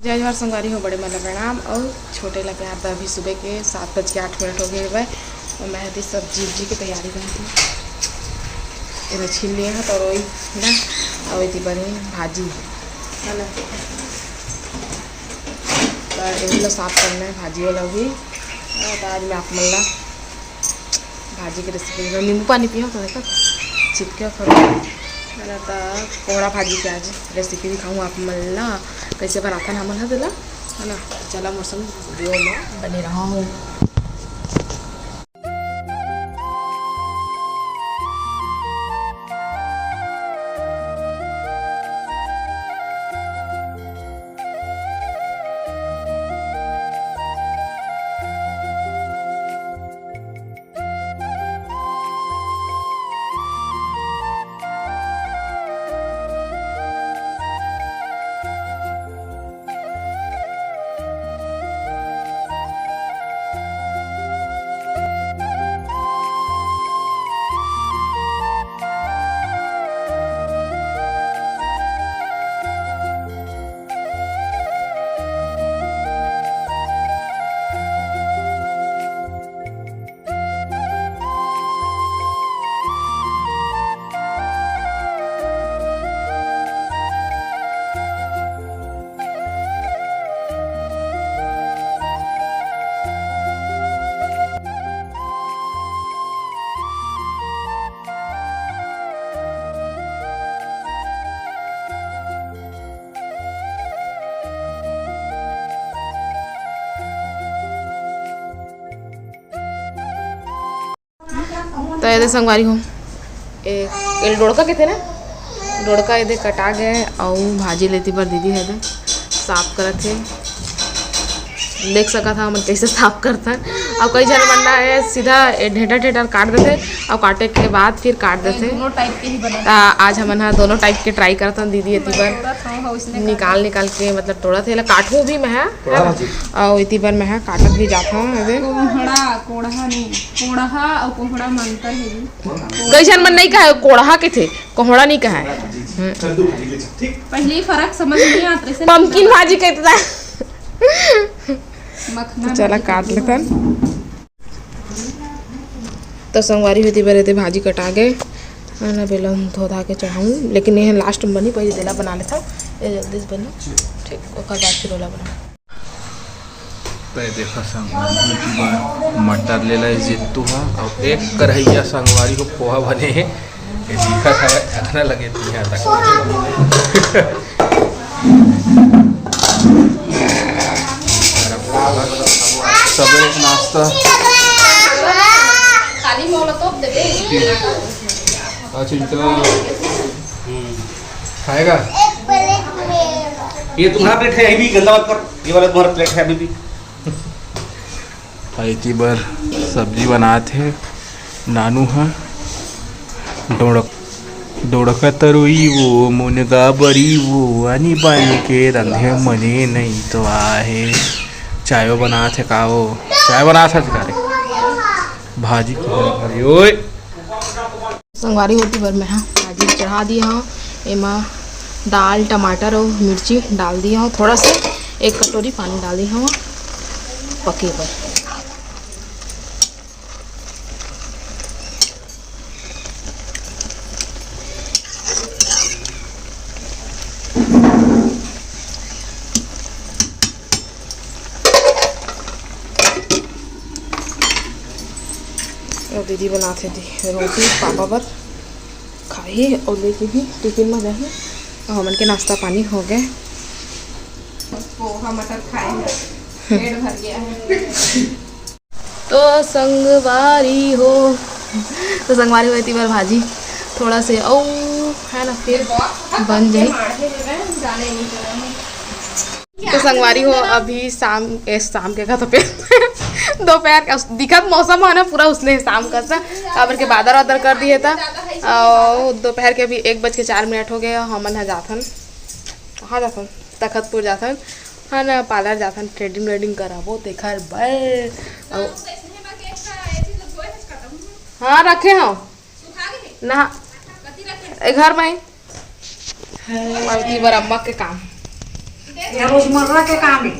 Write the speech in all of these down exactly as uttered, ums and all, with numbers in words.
जय जोहार संगवारी हो, बड़े मन ला प्रणाम अउ छोटे ला प्यार। त अभी सुबह के सात बज के आठ मिनट हो गए हवय अउ मैं हती सब्जी उब्जी के तैयारी करत हूँ। एला छील लिए हव तरोई ना, अउ एती बने भाजी है ना, त एहू ला साफ करना है भाजी वाला भी। अउ त आज मैं आप मन ला भाजी के रेसिपी, नींबू पानी पियो तो देखा चिपके थोड़ा है ना। त कोहड़ा भाजी के आज रेसिपी दिखाऊँ आप मन ला, कैसे बनाथन हमन ह तेला, है ना। चला मोर संग वीडियो में बने रहो। तो एदे संगवारी हो, ए, एल डोड़का के थे ना, डोड़का एदे कटा गए अउ भाजी लेती बर दीदी हे दे साफ करत हे। देख सकत हा हमन कैसे साफ करथन। अउ कई झन मन ना है सीधा ए ढेटा ढेटा काट देथे अउ काटे के बाद फिर काट देथे। दोनों टाइप के ही बना। ता आज हमन हा दोनों टाइप के ट्राई करथन दीदी एती बर। तोड़त हव, हव, इसने निकाल निकाल के मतलब तोड़त हे ला काटहूँ भी मैं हा। कोहड़ा भाजी। अउ एती बर मैं हा काटत भी जात हव एदे। कोहड़ा, कोहड़ा नहीं, कोहड़ा अउ कोहड़ा में अंतर है जी। कई झन मन नहीं कहे कोहड़ा के थे, कोहड़ा नहीं कहे। हम्म। कद्दू भाजी के साथ, ठीक? पहले ही फर्क समझ नहीं आत रहिसे। पम्पकिन भाजी कहते था। मखना तो चला भाजी काट कहते लेथन। तो संगवारी होती बर एदे भाजी कटा गए, है ना, बेलन धो धा के चढ़ाऊँ, लेकिन ये लास्ट में बनी, पहले देला बना लेता हूँ, ये जल्दी से बनी, ठीक, ओकर बाद फिर ओला बना। तो ये देखो संगवारी, मटर ले ला जित्तू हा, और एक कढ़ैया संगवारी हो पोहा बने हे, ये दिखत हवे, खतना लगे तिहा तक। सबेरे के नाश्ता। खाली मोला तो दे दे। अच्छा, इनका खाएगा? ये तुम्हारा प्लेट है, यही भी गंदा मत कर। ये वाला तुम्हारा प्लेट है अभी भी। अइती बर सब्जी बनात हे नानू ह। डोड़क, डोड़का तरोई वो, मुनगा बरी वो, आनी बानी के रंधे मने नहीं तो आहे। चायो बनात हे का वो? चाय बनात हे का रे? भाजी को, अरे ओए। संगवारी होती बर मैं हा भाजी चढ़ा दिए हव। एमा दाल, टमाटर अउ मिर्ची डाल दिए हव। थोड़ा से एक कटोरी पानी डाल दिए हव पके बर। अउ दीदी बनात हे दी रोटी पापा बर, खाही अउ लेके भी टिफिन में जाही। अउ हमन के नाश्ता पानी हो गए। बस पोहा मटर खाए हैं, पेट भर गया है। तो संगवारी हो, तो संगवारी हो, एती बर भाजी थोड़ा से अउ है ना, फिर बन जाही। तो संगवारी हो, अभी शाम, ए, शाम के का तो पे दोपहर का दिखत मौसम है ना, पूरा उसने शाम का सा, काबर के बादर वादर कर दिए था। और दोपहर के अभी एक बज के चार मिनट हो गए, हमन ह जाथन, कहाँ जाथन? तखतपुर जाथन, है ना, पार्लर जाथन, थ्रेडिंग व्रेडिंग कराबो, तेखर बर। अउ हाँ, रखे हव ना, ए घर में ही। अउ एती बर अम्मा के काम। ये रोजमर्रा के काम है।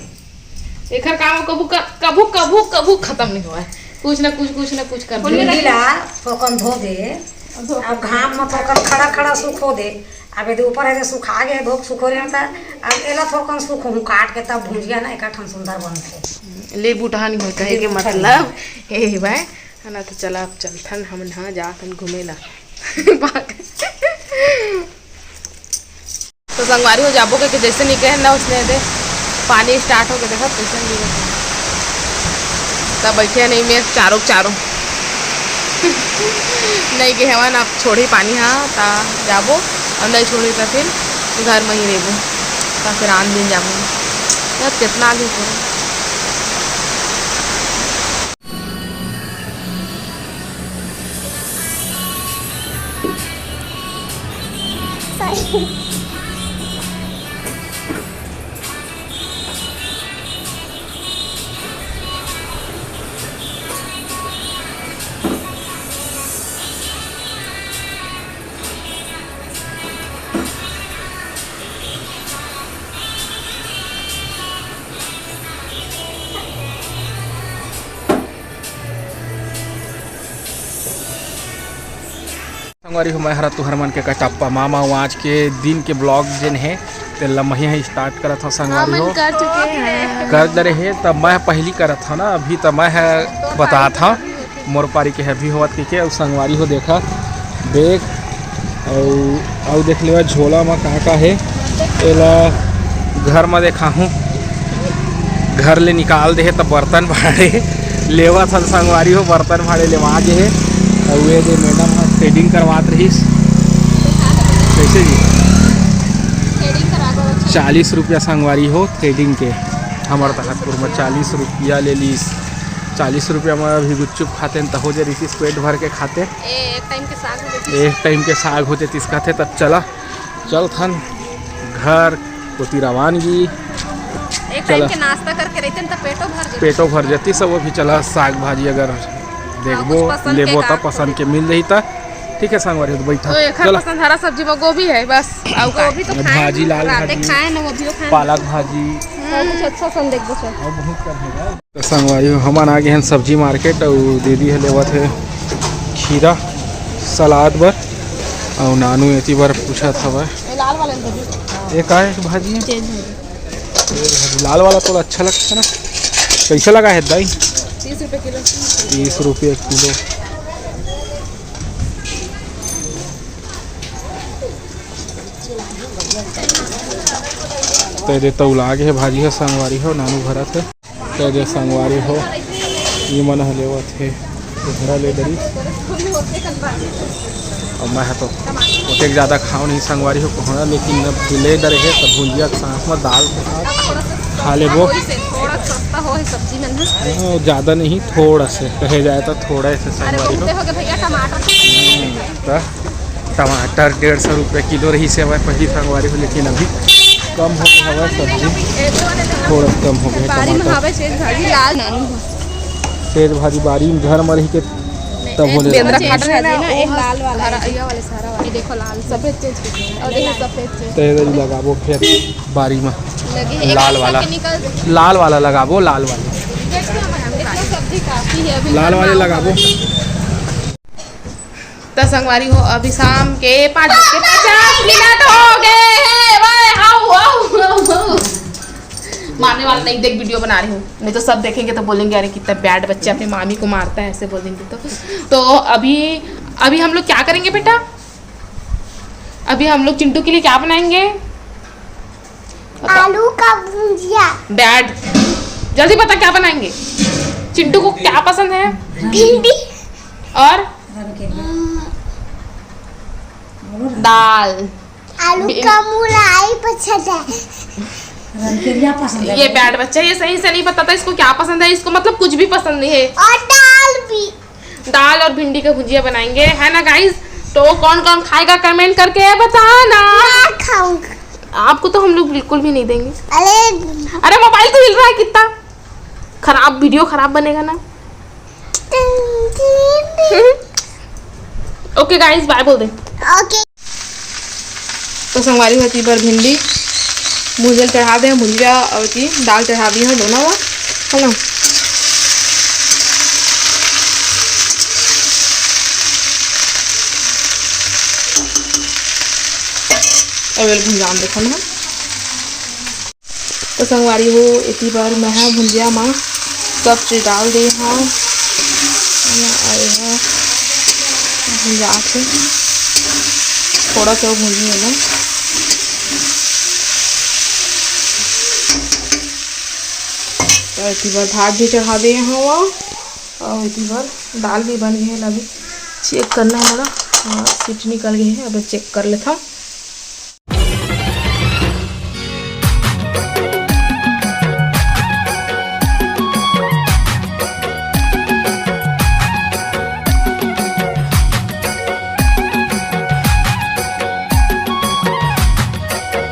एकर काम कभू क-, कभू, कभू, कभू खत्म नहीं होवय। कुछ ना कुछ, कुछ ना कुछ कर दे। भिंडी ला थोकन धो दे। अब घाम में थोकन खड़ा खड़ा सुखो दे। अब यदि ऊपर है जे सुखा गे, धूप सुखो रहे त अब एला थोकन सुखो हूँ काट के, तब भुंजिया ना एक ठन सुंदर बनथे। ले बूटहा नहीं होय कहे के मतलब ए भाई है ना। तो चला अब चलथन हमन, हाँ जाथन घूमे ला। तो संगवारी हो जाबो के, के जैसे निकले ना उसने दे पानी स्टार्ट हो के देखा कैसे गिरत हे। तब बैठे नहीं मैं चारों चारों नहीं गे हवन। अब छोड़ी पानी, हाँ ता जाबो, और नहीं छोड़ी तो फिर घर में ही रहबो, तो फिर आन दिन जाबो। यार कितना आगे छोड़ो। संगवारी हो, मैं हरा तुहर मन के कटप्पा मामा। आज के दिन के ब्लॉग जेन हे, तेला मैं ही स्टार्ट करत हूँ संगवारी हो। कर चुके हैं। कर डरे हे, तब मैं पहली करत हूँ ना, अभी तो मैं ह तो बतात हूँ। मोर पारी के अभी होवत के, के अउ संगवारी हो देखा देख, अउ अउ देख लेवा झोला म का का हे। एला घर म देखाहूँ, घर ले निकाल दे हे त बर्तन भाड़े लेवा थन संगवारी हो, बर्तन भाड़े लेवा गे हे। अउ ये दे मैडम ह थ्रेडिंग करवात रहिस। कैसे जी? चालीस रुपया संगवारी हो थ्रेडिंग के, हमर तखतपुर म चालीस रुपया ले लीस। चालीस रुपया म अभी गुपचुप खाते हैं, त हो जे रिसिस पेट भर के खाते। ए, एक टाइम के साग हो जाती। एक टाइम के साग हो जातीस खाते। तब चला, चल थन घर कोती रवानगी। एक टाइम चला। के नाश्ता करके रहते हैं, तो पेटो भर जाती। पेटो भर जाती सब। अभी चला साग भाजी अगर देखबो, कुछ पसंद के लेबो, का त पसंद के मिल जाही त। ठीक है संगवारी, तो बैठा। तो एखर चला। पसंद हरा सब्जी में गोभी है बस, और गोभी तो खाए भाजी, ना, लाल राते भाजी, खाए ना, वो भी खाए ना। पालक भाजी। सब कुछ अच्छा सन देखबो चल। और बहुत कर है। तो संगवारी हो, हमन आ गे हन सब्जी मार्केट, अउ दीदी ह लेवत हे खीरा सलाद बर, अउ नानू एती बर पूछत हवय। ये लाल वाला ले दीदी। ये का है भाजी है? चेंज हो गया। ये भाजी लाल वाला तो अच्छा लगता है ना। कैसे लगा है दाई? तीस रुपए किलो। तीस रुपए किलो। ते दे तौला गे हे भाजी ह संगवारी हो, नानू भरत हे। ते दे संगवारी हो, ई मन ह लेवत हे, कोहड़ा ले डरिस। अब मैं ह तो ओतेक ज़्यादा खाओ नहीं संगवारी हो कोहड़ा, लेकिन अब ले डरे हे, तब भुंजिया के साथ में दाल के साथ खा लेबो। थोड़ा सस्ता हो है सब्जी मन ह। हाँ, ज़्यादा नहीं, थोड़ा से कहे जाए तो थोड़ा से अरे संगवारी हो। बहुत हो गए भैया टमाटर। हम्म, त टमाटर डेढ़ सौ रुपये किलो रहिस हवय पहिली संगवारी हो, लेकिन अभी कम हो गए हवय सब्जी, थोड़ा कम हो गए बारी में टमाटर। हवे सेज भाजी लाल नानू हो। सेज भाजी बारी में घर में रही के तब हो बेंद्रा जाए। काट रहा है ना, एक लाल वाला है। ये वाले सारा वाला, ये देखो लाल सफेद चीज और देखो सफेद चीज। तेरे लगाबो फिर बारी में लगे एक लाल एक वाला, करके निकल दे। लाल वाला लगाबो, लाल वाला। इतना सब्जी काफी है अभी लाल वाले लगाबो। त संगवारी हो, अभी शाम के पाँच बज के पचास मिनट हो गए हैं। वाह, हाउ, हाउ, हाउ, हाउ। मारने वाला नहीं, देख वीडियो बना रही हूँ, नहीं तो सब देखेंगे तो बोलेंगे, "अरे कितना बैड बच्चा अपने मामी को मारता है", ऐसे बोलेंगे। तो तो अभी अभी हम लोग क्या करेंगे बेटा? अभी हम लोग चिंटू के लिए क्या बनाएंगे? आलू का भुजिया। बैड। जल्दी बता क्या बनाएंगे? चिंटू को क्या पसंद है? भिंडी। और? दाल। आलू का मुलाई पसंद है। रंगकेरिया पसंद है। ये बैड बच्चा, ये सही से नहीं बताता इसको क्या पसंद है, इसको मतलब कुछ भी पसंद नहीं है। और दाल भी। दाल और भिंडी का भुजिया बनाएंगे, है ना गाइस? तो कौन कौन खाएगा कमेंट करके बताना। मैं खाऊंगा। आपको तो हम लोग बिल्कुल भी नहीं देंगे। अरे। अरे मोबाइल तो हिल रहा है कितना, खराब वीडियो खराब बनेगा ना। ओके गाइस, बाय बोल दे। ओके। तो संगवारी होती पर भिंडी भुंजा ल चढ़ा दे हंव, भुंजा अउ एती दाल चढ़ा दे हंव दोनों ला, है ना। अब एला भुंजा ल देखो ना। तो संगवारी हो, एती बर मैं ह भुंजिया म सब चीज डाल दे हंव। अउ एहा भुंजात हे, थोड़ा सा भुंजी हे ना। तो एती बर भात भी चढ़ा दे हंव, अउ एती बर दाल भी बन गे हे। अभी चेक करना हे मोला, हाँ, सीटी निकल गे हे, अब चेक कर लेथंव।